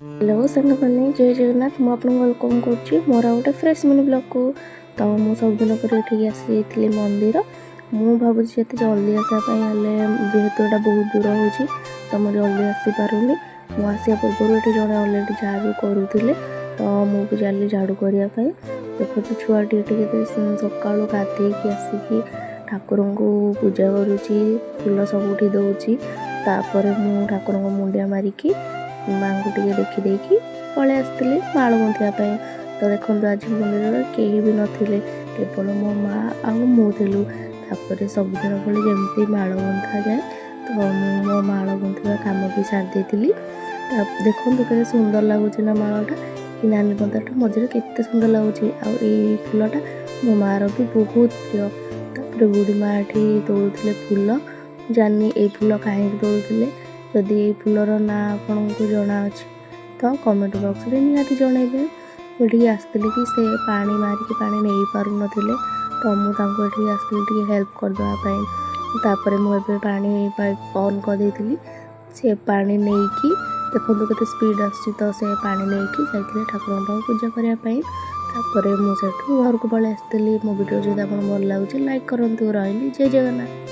Hello ସାଙ୍ଗମାନେ, ଜୟ ଜଗନ୍ନାଥ। ମୁଁ ଆପଣଙ୍କୁ welcome କରୁଛି ମୋର ଆଉ ଗୋଟେ ଫ୍ରେଶ୍ ମିନି ବ୍ଲଗ୍କୁ। ତ ମୁଁ ସବୁଦିନ ପରି ଏଠିକି ଆସିଯାଇଥିଲି ମନ୍ଦିର। ମୁଁ ଭାବୁଛି ଏତେ ଜଲ୍ଦି ଆସିବା ପାଇଁ, ହେଲେ ଯେହେତୁ ଏଇଟା ବହୁତ ଦୂର ହେଉଛି, ତ ମୁଁ ଜଲ୍ଦି ଆସିପାରୁନି। ମୁଁ ଆସିବା ପୂର୍ବରୁ ଏଠି ଜଣେ ଅଲରେଡ଼ି ଝାଡ଼ୁ କରୁଥିଲେ, ତ ମୁଁ ବି ଚାଲିଲି ଝାଡ଼ୁ କରିବା ପାଇଁ। ଦେଖନ୍ତୁ, ଛୁଆଟି ଏଠି କେତେ ସକାଳୁ ଗାଧେଇକି ଆସିକି ଠାକୁରଙ୍କୁ ପୂଜା କରୁଛି, ଫୁଲ ସବୁଠି ଦେଉଛି। ତାପରେ ମୁଁ ଠାକୁରଙ୍କ ମୁଣ୍ଡିଆ ମାରିକି ମାଆଙ୍କୁ ଟିକେ ଦେଖିଦେଇକି ପଳେଇ ଆସିଥିଲି ମାଳ ଗୁନ୍ଥିବା ପାଇଁ। ତ ଦେଖନ୍ତୁ, ଆଜି ମନ୍ଦିରରେ କେହି ବି ନଥିଲେ, କେବଳ ମୋ ମା ଆଉ ମୁଁ ଥିଲୁ। ତାପରେ ସବୁଦିନ ଭଳି ଯେମିତି ମାଳ ଗୁନ୍ଥାଯାଏ, ତ ମୁଁ ମୋ ମାଳ ଗୁନ୍ଥିବା କାମ ବି ସାରି ଦେଇଥିଲି। ତା ଦେଖନ୍ତୁ, କେତେ ସୁନ୍ଦର ଲାଗୁଛି ନା ମାଳଟା? ଏଇ ନାଲି କନ୍ଦାଟା ମଝିରେ କେତେ ସୁନ୍ଦର ଲାଗୁଛି। ଆଉ ଏଇ ଫୁଲଟା ମୋ ମାଆର ବି ବହୁତ ପ୍ରିୟ। ତାପରେ ବୁଢ଼ୀ ମା ଏଠି ତୋଳୁଥିଲେ ଫୁଲ। ଜାଣିନି ଏଇ ଫୁଲ କାହିଁକି ତୋଳୁଥିଲେ। ଯଦି ଏଇ ଫୁଲର ନାଁ ଆପଣଙ୍କୁ ଜଣାଅଛି, ତ କମେଣ୍ଟ ବକ୍ସରେ ନିହାତି ଜଣାଇବେ। ମୁଁ ଏଠିକି ଆସିଥିଲି କି ସେ ପାଣି ମାରିକି ପାଣି ନେଇପାରୁନଥିଲେ, ତ ମୁଁ ତାଙ୍କୁ ଏଠିକି ଆସିଥିଲି ଟିକେ ହେଲ୍ପ କରିଦେବା ପାଇଁ। ତାପରେ ମୁଁ ଏବେ ପାଣି ପାଇପ୍ ଅନ୍ କରିଦେଇଥିଲି। ସେ ପାଣି ନେଇକି, ଦେଖନ୍ତୁ କେତେ ସ୍ପିଡ଼ ଆସୁଛି। ତ ସେ ପାଣି ନେଇକି ଯାଇଥିଲେ ଠାକୁରଙ୍କ ପାଖକୁ ପୂଜା କରିବା ପାଇଁ। ତାପରେ ମୁଁ ସେଠୁ ଘରକୁ ପଳେଇ ଆସିଥିଲି। ମୋ ଭିଡ଼ିଓ ଯଦି ଆପଣଙ୍କୁ ଭଲ ଲାଗୁଛି, ଲାଇକ୍ କରନ୍ତୁ। ରହିଲି, ଜୟ ଜଗନ୍ନାଥ।